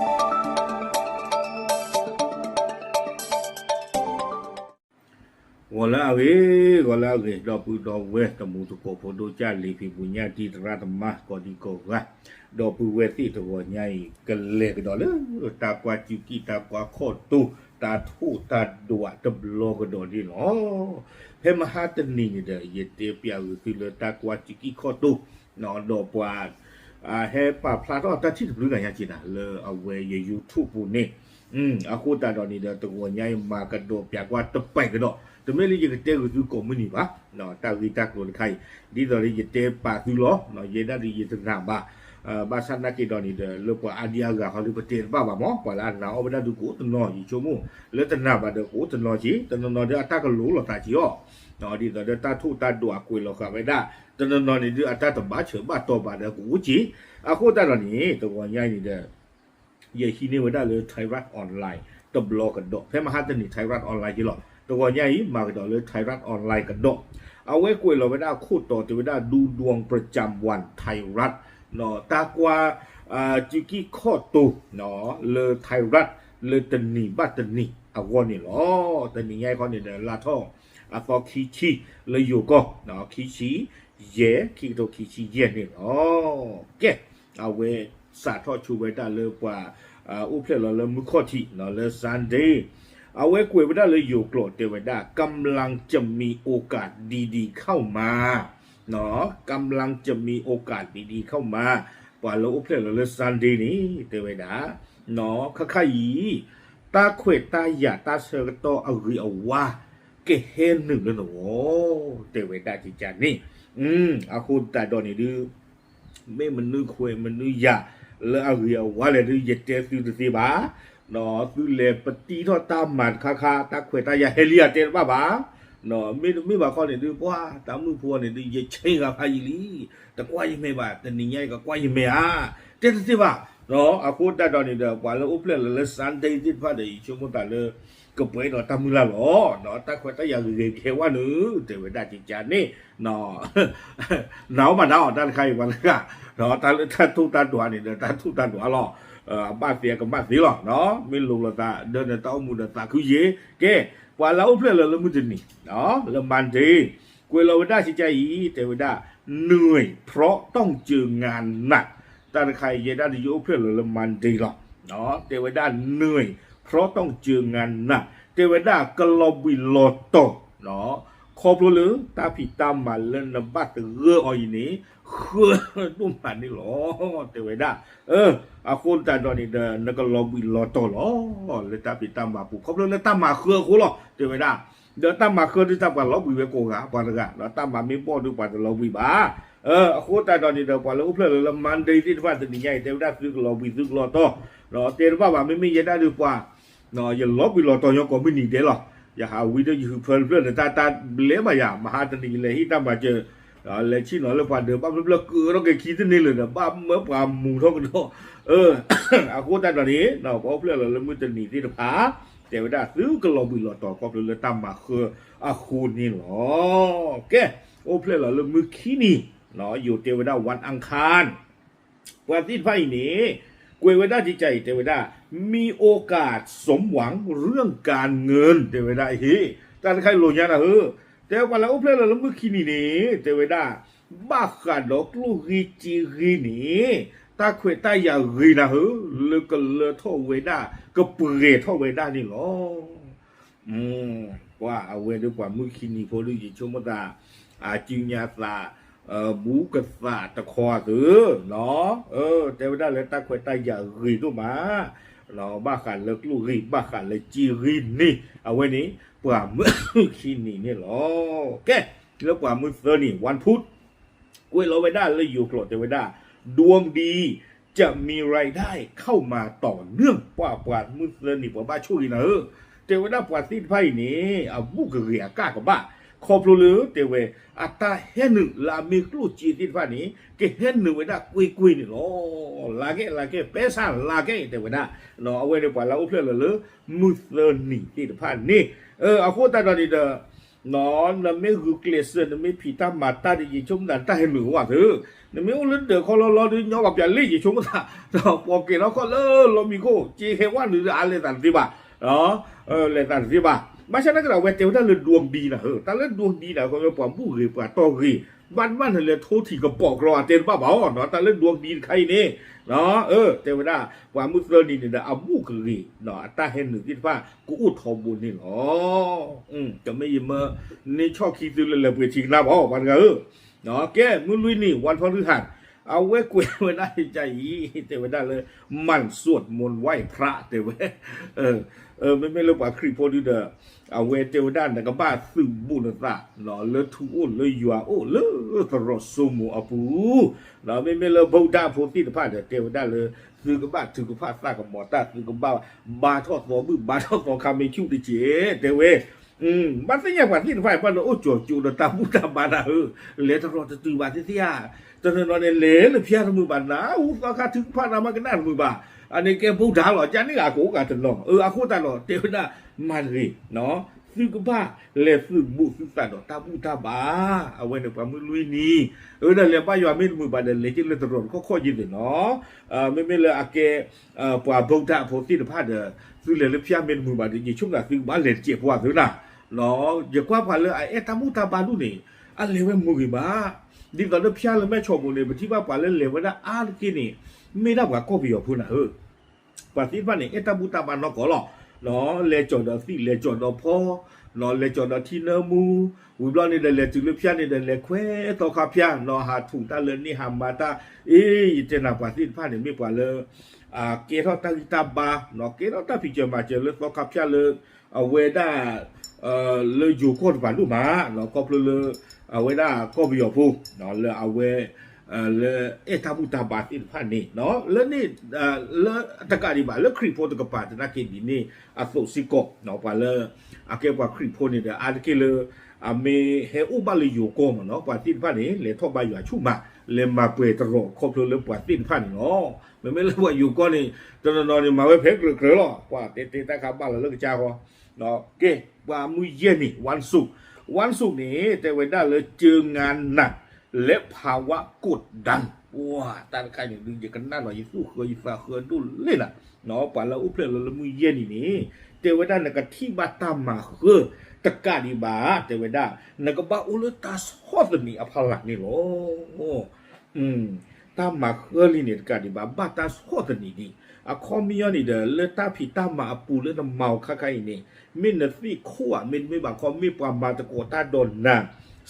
ဂီၤလၢအဂ့ၤ, ဂီၤလၢအဂ့ၤ, ဒီပုၢ်ဒီဝဲၢ် တမူသကိးဖိဒိၣ်ကၢ်လံၤဖံးပူၤညၣ်တံၢ်သရၣ်သမါ ကိးဒံကိးဂၤ, ဒီပုၢ်ဝဲၢ်သ့ၣ်တဂီၤညါအံၤ ကလဲၤကဒီးလၢ တၢ်ကွၢ်စူးကံၣ် တၢ်ကွၢ်ခီၣ်တိ တၢ်ထိၣ်တၢ်ဒွးတဘျီကဒီးန့ၣ်လီၤ. ဖဲမဟါတနံၤန့ၣ်ဒီး ယတဲပျးဂုာ်သုလၢတၢ်ကွၢ်စူးကံၣ်ခီၣ်တိ ဒီးပှၤ ဟဲပာ်ဖျါထီၣ်တၢ်ထံၣ်တဘျုးဂၤညါက့ၤနၤ လၢအဝဲယ YouTube ပူၤန့ၣ်, အဃိသတးဒီးန့ၣ်ဒီး တဂီၤညါအံၤမၤကဒီးပျးကွၢ်တပဲာ်ကဒီး, တမ့ၢ်လၢယကတဲဂုာ်သုကိးမုၢ်နံၤဘၣ်, တၢ်ဂ့ၢ်တၢ်ကျိၤတခါအံၤ ဒ်သိးလၢယတဲပာ်သုလီၤ, ယဲဒၣ်ဒုးယတနာ်ဘၣ်, ဘၣ်ဆၣ်နာ်က့ၤဒီးန့ၣ်ဒီး လၢပှၤအါဒံအါဂၤဃီဒုးပတဲတဘၣ်ဘၣ်မး, ပှၤလၢအနာ်အီၣ်ဝဲဒၣ်ဒုးကအိၣ်တနီၤ ယဆိကမိၣ်, လၢတနာ်ဘၣ်ဒီးကအိၣ်တနီၤက့ၤ, တနီၤနီၤဒုးအတၢ်ကလိၤလိာ်သးက့ၤအီၤ ဒ်သိးဒီးတၢ်ထိၣ်တၢ်ဒွးကွဲးလီၤဃာ်ဝဲဒၣ်, တနီၤနီၤန့ၣ်ဒုးအတၢ်တဘၣ်ဆၢဘၣ်တီၢ်ဘၣ်ဒီးကအိၣ်က့ၤ, အဃိသတးဒီးန့ၣ် တဂီၤညါအံၤန့ၣ်ဒီး ယဟံးန့ၢ်ဝဲဒၣ်လၢ Thairath Online တဘျီကဒီး, ဖဲမဟါတနံၤ Thairath Online က့ၤလီၤ, တဂီၤညါအံၤ မၤကဒီးလၢ Thairath Online ကဒီး, အဝဲကွဲးလီၤဝဲဒၣ်ခိၣ်တီ တဲဝဲဒၣ် ดูดวงประจำวัน Thairath တၢ်ကွၢ် စူးကံၣ်ခီၣ်တိ လၢ Thairath လၢတနံၤဘၣ်တနံၤအဂီၢ်န့ၣ်လီၤ. တနံၤညါအံၤခီန့ၣ်ဒီး လါထီၣ်အသီခံဆံ လၢယိၤကီၢ် ခံဆံယဲၢ် ခံကထိခံဆံယဲၢ်န့ၣ်လီၤ. ကဲ အဝဲစးထီၣ်ဆိဝဲဒၣ်လၢပှၤ အိၣ်ဖျဲၣ်လီၤလၢမုၢ်ခီၣ်ထံး လၢ Sunday, အဝဲကွဲးဝဲဒၣ်လၢယိၤကျိာ်တဲဝဲဒၣ် กำลังจะมีโอกาสดีๆเข้ามา กำลังจะมีโอกาสดีๆเข้ามา ပှၤလၢအိၣ်ဖျဲၣ်လီၤလၢ Sunday န့ၣ် တဲဝဲဒၣ် ခါခါအံၤ တၢ်ခွဲးတၢ်ယာ်တၢ်ဆၢကတီၢ်အဂ့ၤအဝါ ကဟဲနုာ်လၢနဂီၢ် တဲဝဲဒၣ်ကကန့ၣ်, အဃိသတးဒီးန့ၣ်ဒုး မ့ၢ်မနုၤခွဲးမနုၤယာ် လၢအဂ့ၤအဝါလဲၣ်ဒုး ယတဲသုတသ့ဘၣ်, သုလဲၤပတံထီၣ်တၢ်မၤတခါခါ တၢ်ခွဲးတၢ်ယာ်ဟဲလံဧါတဲတဘၣ်ဘၣ်, မ့တမ့ၢ်ဘၣ်ခီန့ၣ်ဒုး ပှၤတၢ်မုၣ်ဖိန့ၣ်ဒုး ယဆ့ဂၤဖးယံာ်လံ, တကွၢ်ယမဲာ်ဘၣ်, တနံၤညါအံၤကကွၢ်ယမဲာ်ဧါ, တဲတသ့ဘၣ်, အဃိသတးဒီးန့ၣ်ဒီး ပှၤလၢအိၣ်ဖျဲၣ်လီၤလၢ Sunday သ့ၣ်တဖၣ်ဒီး ယဆိကမိၣ်သးလၢ ကပှဲၤဒီးတၢ်မုၢ်လၢ်လီၤ, တၢ်ခွဲးတၢ်ယာ်ဂ့ၤဂ့ၤကဟဲဝဲနုာ် တဲဝဲဒၣ်ကကန့ၣ် နာ်အီၤဘၣ်နာ်အီၤ တၢ်တခါအံၤပှၤတဂၤ, တၢ်လၢတၢ်ထိၣ်တၢ်ဒွးန့ၣ်ဒီး တၢ်ထိၣ်တၢ်ဒွးလီၤ, အဘၣ်သ့အကဘၣ်သ့လီၤ, မ့ၢ်လိၤလိာ်သး ဒၢနတၢ်အိၣ်မူဒီးသးခုယ့ၤ, ကဲ, ပှၤလၢအိၣ်ဖျဲၣ်လီၤလၢမုၢ်တနံၤ လၢ Monday ကွဲးလီၤဝဲဒၣ်ကကအံၤ တဲဝဲဒၣ် เหนื่อยเพราะต้องเจองานหนัก တၢ်တခါအံၤ ယဲဒၣ်ဒုးယအိၣ်ဖျဲၣ်လီၤလၢ Monday လီၤ, တဲဝဲဒၣ် เหนื่อยเพราะต้องเจองานหนัก တဲဝဲဒၣ်ကလီၤဘှံးလီၤတီၤ ခီဖျိလၢတၢ်ဖံးတၢ်မၤလၢနဘၣ်သဂၢၢ်အီၤအံၤန့ၣ် ဃၢဒိၣ်မးန့ၣ်လီၤ, တဲဝဲဒၣ်, အဃိသတးဒီးန့ၣ်ဒီး နကလီၤဘှံးလီၤတီၤလီၤ လၢတၢ်ဖံးတၢ်မၤပူၤ ခီဖျိလၢတၢ်မၤဃၢအဃိလီၤ တဲဝဲဒၣ်, ဒီးတၢ်မၤဃၢဒုးတၢ်ပှၤလီၤဘှံးဝဲကိးဂၤပှၤတဂၤ ဒီးတၢ်မၤမ့ၢ်ဘီၣ်ဒုးပှၤတလီၤဘှံးဘၣ်, အဃိသတးဒီးန့ၣ်ဒီး ပှၤလၢအိၣ်ဖျဲၣ်လီၤလၢ Monday သ့ၣ်တဖၣ်တနံၤညါအံၤ တဲဝဲဒၣ်သုကလီၤဘှံးသုကလီၤတီၤ, တဲတဘၣ်ဘၣ် မ့မ့ၢ်ယဲဒၣ်ဒုးပှၤ ယလီၤဘှံးလီၤတီၤညီကိးမုၢ်နံၤဒဲးလီၤ, ယဟးဝံၤဒီးယဟုးဖၢတဖျၢၣ်ဒီး တၢ်တၢ်ဘျဲးမးယၤ မဟါတနံၤယလဲၤဟ့ၣ်တၢ်မၤစၢၤ, လဲၤဆ့ၣ်နီၤလၢပှၤဒၢးဘၣ်ဖျၢၣ်ဖျၢၣ်ကၢထီၣ်က့ၤခံတန့ၢ်လၢာ်ဒီး ဘၣ်မၢပှၤမူၤထီၣ်ကဒီး, အဃိသတးဒီးန့ၣ် ပှၤအိၣ်ဖျဲၣ်လီၤလၢမုၢ်တနံၤသ့ၣ်တဖၣ် တဲဝဲဒၣ်သုကလီၤဘှံးလီၤတီၤခီဖျိလၢတၢ်မၤဃၢအဃိန့ၣ်လီၤ, ကဲ, အိၣ်ဖျဲၣ်လီၤလၢမုၢ်ခံနံၤ ယိၤတဲဝဲဒၣ် วันอังคาร ပှၤသ့ၣ်တဖၣ်အံၤန့ၣ် ကွဲးဝဲဒၣ်ကကအံၤ တဲဝဲဒၣ် มีโอกาสสมหวังเรื่องการเงิน တဲဝဲဒၣ်ဟ့ၣ်, တၢ်တခါအံၤလိာ်ညါနၤဧၢ, တဲပှၤလၢအိၣ်ဖျဲၣ်လီၤလၢမုၢ်ခံနံၤန့ၣ် တဲဝဲဒၣ် ဘၣ်ဃးဒီးကျိၣ်ဂ့ၤစ့ဂ့ၤန့ၣ် တၢ်ခွဲးတၢ်ယာ်ဂ့ၤနၤဧၢ, လၢကလၢထီၣ်ဝဲဒၣ် ကပှဲၤထီၣ်ဝဲဒၣ်န့ၣ်လီၤ. ပှၤအဝဲဒီးပှၤမုၢ်ခံနံၤဖိဒုး ယဆိကမိၣ်သး အစုညါသး ဘူးကသးတခီအသုး, တဲဝဲဒၣ်လၢတၢ်ခွဲးတၢ်ယာ်ဂ့ၤဒိၣ်မး, ဘၣ်ဃးလၢကျိၣ်ဂ့ၤ ဘၣ်ဃးလၢစ့ဂ့ၤန့ၣ် အဝဲန့ၣ် ပှၤမုၢ်ခံနံၤန့ၣ်လီၤ. ကဲ, လၢပှၤမုၢ်သၢနံၤ วันพุธ ကွဲးလီၤဝဲဒၣ်လၢယိၤကျိာ်တဲဝဲဒၣ် ดวงดีจะมีรายได้เข้ามาต่อเนื่อง ပှၤပှၤမုၢ်သၢနံၤ ပှၤဘၣ်ဆိၣ်ဂ့ၤနၤဧၢ, တဲဝဲဒၣ်ပှၤသ့ၣ်တဖၣ်အံၤန့ၣ် အဘူးကဂ့ၤအကၣ်ကဘၣ်, ခီဖျိလၢတဲဝဲ အတၢ်ဟဲနုာ်လၢအမ့ၢ်ကျိၣ်စ့သ့ၣ်တဖၣ်န့ၣ် ကဟဲနုာ်ဝဲဒၣ်ကွ့ၢ်ကွ့ၢ်န့ၣ်လီၤ. လၢကဲ လၢကဲ ပဲဆါလၢကဲ တဲဝဲဒၣ်, အဝဲန့ၣ်ပှၤလၢအိၣ်ဖျဲၣ်လီၤလၢ မုၢ်သၢနံၤသ့ၣ်တဖၣ်န့ၣ်, အဃိသတးဒီးန့ၣ်ဒီး နမ့ၢ်ဂုာ်ကျဲးစၢး နမ့ၢ်ဖံးတၢ်မၤတၢ်ဒီး ယဆိကမိၣ်သးတၢ်ဟဲနုာ်အိၣ်ဝဲသု, နမ့ၢ်အိၣ်လၢဒၢးခီလီလီဒီး ညီဘၣ်ပၠးလ့ၣ်ယဆိကမိၣ်သး ဒီးပိာ်ကဲၤထီၣ်ခီၣ်လၢလီမံခိၣ် က့ဟဲဝဲနုာ်ဒီးအါလဲၤသးတသ့ဘၣ်, လဲၤသးတသ့ဘၣ်. ဘၣ်ဆၣ်နာ်က့ဒီး အဝဲတဲဝဲဒၣ်လၢ ดวงดี နၤဧၢ, တၢ်လၢ ดวงดี နၤ ခီပညီ ပှၤဘူၣ်ဂ့ၤပှၤတီၢ်ဂ့ၤ ဘၣ်တဘၣ်နလဲၤထိထံးကပီၤကျီ အတဲတဘၣ်ဘၣ်အီၤနီၤ, တၢ်လၢ ดวงดี တခါအံၤန့ၣ် တဲဝဲဒၣ် ပှၤမုၢ်သၢနံၤန့ၣ်ဒီး အဘူၣ်ကဂ့ၤ အတၢ်ဟဲနုာ်သ့ၣ်တဖၣ် ကအိၣ်ထီဘိန့ၣ်လီၤ. တမ့ၢ်ယမၢန့ၢ်ဆီၣ်ခံသုလၢလဲၤပှ့ၤထံကနါဘၣ် ပှၤတဂၤဧၢ. ကဲ မုၢ်လွံၢ်နံၤ วันพฤหัส အဝဲကွဲးဝဲဒၣ်ယအံၤ တဲဝဲဒၣ်လၢ หมั่นสวดมนต์ไหว้พระ တဲဝဲ မ့မ့ၢ်လၢပှၤခရံာ်ဖိဒုဒီး အဝဲတဲဝဲဒၣ် နကဘၣ်သုးဘူးနသး လၢထူအိၣ်လၢယွၤအိၣ်လၢသရိာ်စိမိၤအပူၤ, မ့မ့ၢ်လၢ ဗုဒ္ဓ ဖိသ့ၣ်တဖၣ်ဒီး တဲဝဲဒၣ်လၢ သုကဘၣ်ထုကဖၣ်သးကမီၤတၢ် သုကဘၣ်ဘါထီၣ်သီဘူၣ်ဘါထီၣ်သီခါမ့ၢ်ဆူၣ်တက့ၢ် တဲဝဲ ဘၣ်သ့ၣ်ညါပှၤသ့ၣ်တဖၣ်အံၤ ဘၣ်လၢအိၣ်ကၠီၤကၠိဒီးတၢ်ဘူၣ်တၢ်ဘါနၤဧၢ, လဲၤတရီတတုၤဘၣ်သ့ၣ်သ့ၣ်ဧါ, တနီၤနီၤန့ၣ် လဲၤလၢဖၠါတမုာ်ဘၣ် နၢ်ဟူသီခါထုကဖၣ်နၤမ့ၢ်ကနၣ်တမုာ်ဘၣ်, အန့ၣ်ကဲ ဗုဒ္ဓ လီၤ, ကန့ၣ်ဂ့ၤကအိၣ်ကတနီၤ, အဃိသတးဒီး တဲဝဲဒၣ် မၤတဂ့ၤ သုကဘၣ်လဲၤသုးဘူးသုသးဒီးတၢ်ဘူၣ်တၢ်ဘါ, အဝဲန့ၣ်ပှၤမုၢ်လွံၢ်နံၤ, အဝဲဒၣ်လဲၤဘါယွၤမ့ၢ်တမုာ်ဘၣ်ဒီး လဲၤက့ၤလၢသရိာ်တခီၣ်ခီၣ်ယ့ၢ်သ့ၣ်နီၤ, မ့မ့ၢ်လၢအကဲ ပှၤ ဗုဒ္ဓ ဖိသ့ၣ်တဖၣ်ဒီး သုလဲၤလၢဖၠါမ့ၢ်တမုာ်ဘၣ်ဒီး ယဆိကမိၣ်သုကဘၣ်လဲၤတစဲးဖိသ့ၣ်နီၤ, ယကွၢ်ပှၤလၢအအဲၣ်တၢ်ဘူၣ်တၢ်ဘါဒူၣ်န့ၣ် အလဲၤဝဲမုာ်ဂ့ၤမး, ဒ်သိးလၢဖၠါလၢမဲၢ်ဆီးပူၤန့ၣ် ပထံၣ်ဘၣ်ပှၤလၢလဲၤဝဲဒၣ်အါတက့ၢ်န့ၣ် မ့ၢ်ဒၣ်ပှၤကီၢ်ပယီၤဖိနၤဧၢ ပှၤသ့ၣ်တဖၣ်န့ၣ် အဲၣ်တၢ်ဘူၣ်တၢ်ဘါနီၢ်ကီၢ်လီၤ. လဲၤကၠီၤဒီးသံၣ် လဲၤကၠီၤဒီးဖီ, လဲၤကၠီၤဒီးထံနၢမူ, ဝံၤဘျီန့ၣ်ဒီး လဲၤတုၤလၢဖၠါန့ၣ်ဒီး လဲၤခွဲးသီခါဖၠါ, ဟးထူးတၢ်လၢန့ၢ်ဟးမၤတၢ်, အ့ ယတဲနၤပှၤသ့ၣ်တဖၣ်န့ၣ် မ့ၢ်ပှၤလၢ ကဲထီၣ်တၢ်ဂံၢ်တၢ်ဘါ, ကဲထီၣ်တၢ်ဖံးစၢၤမၤစၢၤလၢသီခါဖၠါလၢ အဝဲဒၣ် လၢယိၤကီၢ်တပၤဒိၣ်မး, ခီဖျိလၢ အဝဲဒၣ်ကီၢ်ပယီၤဖိ လၢအဝဲ လၢအဲၣ်တၢ်ဘူၣ်တၢ်ဘါသ့ၣ်တဖၣ်န့ၣ် လၢန့ၣ် လၢတကးဒံးဘၣ် လၢခရံာ်ဖိတကပၤသနာ်က့ဒ်န့ၣ်အသိးစ့ၢ်ကီး ပှၤလၢ အကဲပှၤခရံာ်ဖိန့ၣ်ဒီး အါတက့ၢ်လၢ အမ့ၢ်ဟဲအိၣ်ဘၣ်လၢယိၤကီၢ်မးနီၤ ပှၤသ့ၣ်တဖၣ်န့ၣ် လဲၤထီၣ်ဘါယွၤဆူၣ်မး လဲၤမၤပှဲၤတရီးခီဖျိလၢပှၤသ့ၣ်တဖၣ်န့ၣ်လီၤ. မ့မ့ၢ်လၢပှၤယိၤကီၢ်န့ၣ် တနီၤနီၤန့ၣ် မၤဝဲဖဲကြၢးကြၢးလီၤ ပှၤတဲတဲတၢ်ခါဘၣ်လီၤလၢကစၢ်ဃီ ကဲ ပှၤမုၢ်ယဲၢ်နံၤ วันศุกร์ วันศุกร์ န့ၣ် တဲဝဲဒၣ်လၢ เจองานหนัก และภาวะกดดัน ပှၤတၢ်တခါန့ၣ် ယကနၣ်နီၤ ယသူၣ်ဃၢယသးဃၢဒိၣ်လဲၣ်နၤ ပှၤလၢအိၣ်ဖျဲၣ်လီၤလၢမုၢ်ယဲၢ်နံၤန့ၣ် တဲဝဲဒၣ်နကထံၣ်ဘၣ်တၢ်မၤဃၢ တကးဒံးဘၣ် တဲဝဲဒၣ် နကဘၣ်အိၣ်လၢတၢ်ဆီၣ်သနံးအဖီလာ်န့ၣ်လီၤ. တၢ်မၤဃၢလံန့ၣ် တကးဒံးဘၣ် ဘၣ်တၢ်ဆီၣ်သနံးဒံး အခီပညီန့ၣ်ဒီး လၢတၢ်ဖံးတၢ်မၤအပူၤလၢနမၤအီၤခါခါအံၤန့ၣ် မ့ၢ်နသ့ၣ်ခိၣ်ဧါ မ့တမ့ၢ်ဘၣ်ခီ မ့ၢ်ပှၤမၤသကိးတၢ်ဒီးနၤ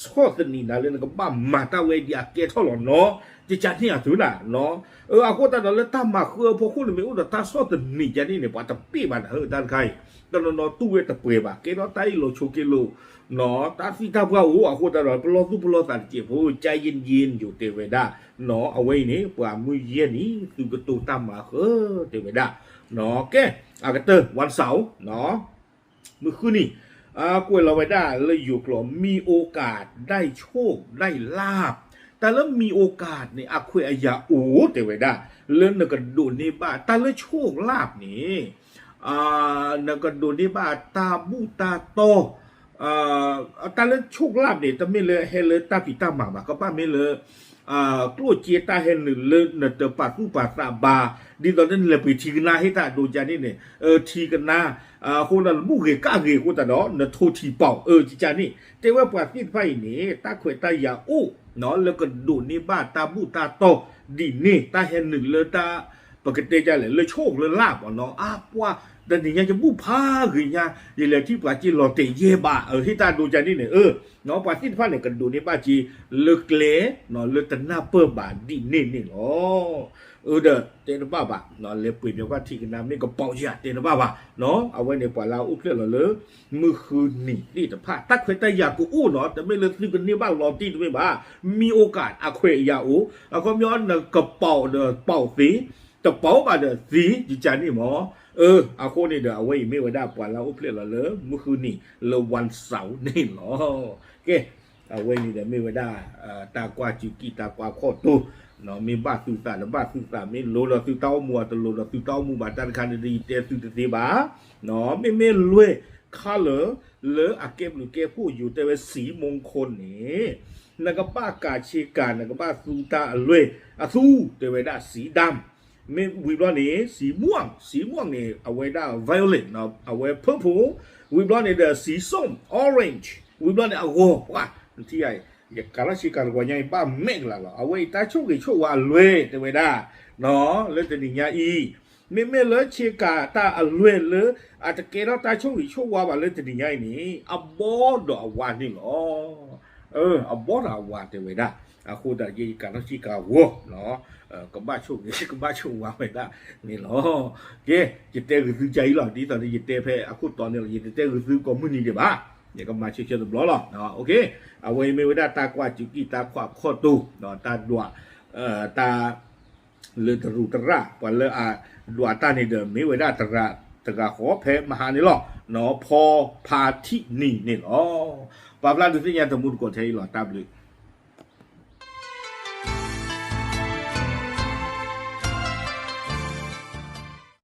ဆီၣ်သနံးနၤလၢနကဘၣ်မၤတၢ်ဝဲဒ်အကဲထီၣ်လီၤနီၤ ကကန့ၣ်အသုးနၤ အဃိသတးဒီးလၢတၢ်မၤဃၢအဖီခိၣ်န့ၣ် မ့ၢ်အိၣ်ဒီးတၢ်ဆီၣ်သနံးကန့ၣ်န့ၣ် ပှၤတပ့ၢ်ဘၣ်နၤဧၢ တၢ်တခါအံၤ တနီၤနီၤတူၢ်ဝဲတပှဲၤဘၣ် ကဲထီၣ်တၢ်အ့ၣ်လိာ်ဆိးက့လိာ် တၢ်သံၣ်တၢ်ပှၢ်အိၣ် အဃိသတးဒီး ပလီၢ်သူၣ်ပလီၢ်သးတစဲးဖိ ကယ့ၣ်ယ့ၣ်ယိၤတဲဝဲဒၣ် အဝဲအံၤန့ၣ် ပှၤမုၢ်ယဲၢ်နံၤ သုကတိၤတၢ်မၤဃၢ တဲဝဲဒၣ် ကဲ အကတၢၢ် วันเสาร์ မုၢ်ဃုနံၤ ကွဲးလီၤဝဲဒၣ်လၢယိၤကျိာ် มีโอกาสได้โชคได้ลาภ တၢ်လၢมีโอกาสန့ၣ် အခွဲးအယာ်အိၣ် တဲဝဲဒၣ် လၢနကဒိးန့ၢ်ဘၣ် တၢ်လၢโชคลาภန့ၣ် နကဒိးန့ၢ်ဘၣ်တၢ်ဘူၣ်တၢ်တီ တၢ်လၢโชคลาภန့ၣ် တမ့ၢ်လၢဟဲလၢတၢ်ဖံးတၢ်မၤဘၣ် ကဘၣ်မ့ၢ်လၢ ကျိၣ်စ့တၢ်ဟဲနုာ်လၢနတပာ်သူၣ်ပာ်သးဘၣ် ဒ်သိးလၢနလဲၤပှ့ၤထံကနါဟ့ၣ်တၢ်အဒိကန့ၣ်န့ၣ် ထံကနါ အဃိဒီးနဘူၣ်ဂ့ၤကၣ်ဂ့ၤအဃိသတးဒီး နထိထံပီး အကန့ၣ် တဲဝဲပှၤသ့ၣ်တဖၣ်အံၤန့ၣ် တၢ်ခွဲးတၢ်ယာ်အိၣ် လၢကဒိးန့ၢ်ဘၣ်တၢ်ဘူၣ်တၢ်တီ ဒ်န့ၣ် တၢ်ဟဲနုာ်လၢတၢ် ပကတဲဒ်လဲၣ် လၢโชคလၢลาภနီၤ အါပှၢ် တနံၤညါယဘူၣ်ဖးဂ့ၤညါ ယလဲၤထံၣ်ပှၤစ့လီၤတဲာ်ယဲၢ်ဘး ဟ့ၣ်တၢ်ဒိကန့ၣ်န့ၣ် ပှၤသ့ၣ်တဖၣ်န့ၣ် ကဒိးန့ၢ်ဘၣ်စ့ လၢကျဲ လၢတနၢ်ပၢၢ်ဘၣ်ဒ်န့ၣ်န့ၣ်လီၤ. အၢဒီးတဲတဘၣ်ဘၣ် လဲၤပှ့ၤပှၤထံကနါမ့ၢ်ကပီးယၤတဲတဘၣ်ဘၣ် အဝဲန့ၣ်ပှၤလၢအအိၣ်ဖျဲၣ်လီၤလၢ မုၢ်ဃုနံၤသ့ၣ်တဖၣ် တၢ်ခွဲးတၢ်ယာ်ကအိၣ်နီၤ တမ့ၢ်လၢသုကန့ၢ်ဘၣ်လီၤတံၢ်တမ့ၢ်ဘၣ် มีโอกาส အခွဲးအယာ်အိၣ် အခီပညီနကပီးဒီးပီးသ့ တပီးဘၣ်ဒီးသ့ ယကန့ၣ်မး အၢ အဃိန့ၣ်ဒီး အဝဲအံၤမ့ၢ်ဝဲဒၣ်ပှၤလၢအအိၣ်ဖျဲၣ်လီၤလၢ မုၢ်ဃုနံၤလၢ วันเสาร์န့ၣ်လီၤ. ကဲ အဝဲန့ၣ်ဒီးမ့ၢ်ဝဲဒၣ် တၢ်ကွၢ်စူၤကံၢ်တၢ်ကွၢ်ခီၣ်တိ မ့ၢ်ဘၣ်သုသးတဘၣ်သုသး မ့ၢ်လိၤဒီးသုတၢ်အိၣ်မူ တလိၤဒီးသုတၢ်အိၣ်မူဘၣ် တၢ်တခါန့ၣ်ဒီးယတဲသုတသ့ဘၣ် မ့မ့ၢ်လွဲၢ် color လၢအကဲဘျုးကဲဖှိၣ်ယိာ် တဲဝဲ สีมงคล န့ၣ် နကဘၣ်ကးဆ့ကၤ နကဘၣ်သူတၢ်အလွဲၢ်အသူ တဲဝဲဒၣ် สีดำ မ့ၢ်ဝံၤဘျီန့ၣ် สีม่วง สีม่วง န့ၣ် အဝဲဒၣ် violet အဝဲ purple ဝံၤဘျီန့ၣ်ဒီး สีส้ม orange ဝံၤဘျီန့ၣ် အဂီၤ ပှၤ နထံၣ်ဧါ ယကးထီၣ်ဆ့ကၤတဂီၤညါအံၤ ဘၣ်မဲာ်ကလၤလီၤ. အဝဲအံၤတၢ်ဆိၣ်ဂ့ၤဆိၣ်ဝါအလွဲၢ် တဲဝဲဒၣ် လၢတနံၤညါအံၤ မ့မ့ၢ်လၢဆ့ကၤတၢ်အလွဲၢ်လၢ အတကဲထီၣ်တၢ်ဆိၣ်ဂ့ၤဆိၣ်ဝါဘၣ်လၢတနံၤညါအံၤန့ၣ် အဘီဒီးအဝါန့ၣ်လီၤ. အဘီဒီးအဝါတဲဝဲဒၣ်. အဃိသတး ယကးထီၣ်ဆ့ကၤဂီၤ ကဘၣ်ဆိၣ်ဂ့ၤ ကဘၣ်ဆိၣ်ဝါဝဲဒၣ်န့ၣ်လီၤ. ကဲ ယတဲဂ့ၤသုကအံၤလီၤ. ဒ်သိးန့ၣ် ယတဲဖဲအခိၣ်တီန့ၣ်လီၤ. ယတတဲဂ့ၤသုကိးမုၢ်နံၤဒံးဘၣ်. ယကမၤဆၢဆၢတဘျီလီၤ. အဝဲအံၤမ့ၢ်ဝဲဒၣ်တၢ်ကွၢ်စူးကံၣ်တၢ်ခွးခီၣ်တိၤ တၢ်ဒွး တၢ် လၢတရူးတရၣ် ပှၤလၢအဒွးတၢ်န့ၣ်ဒီး မ့ၢ်ဝဲဒၣ်တဂၤဃီဖဲမဟါန့ၣ်လီၤ. ဖီဖါထံၣ်နံၤန့ၣ်လီၤ. ပာ်ဖျါဒုးသ့ၣ်ညါတမူတကိးထဲအံၤလီၤ. တၢ်ဘျုး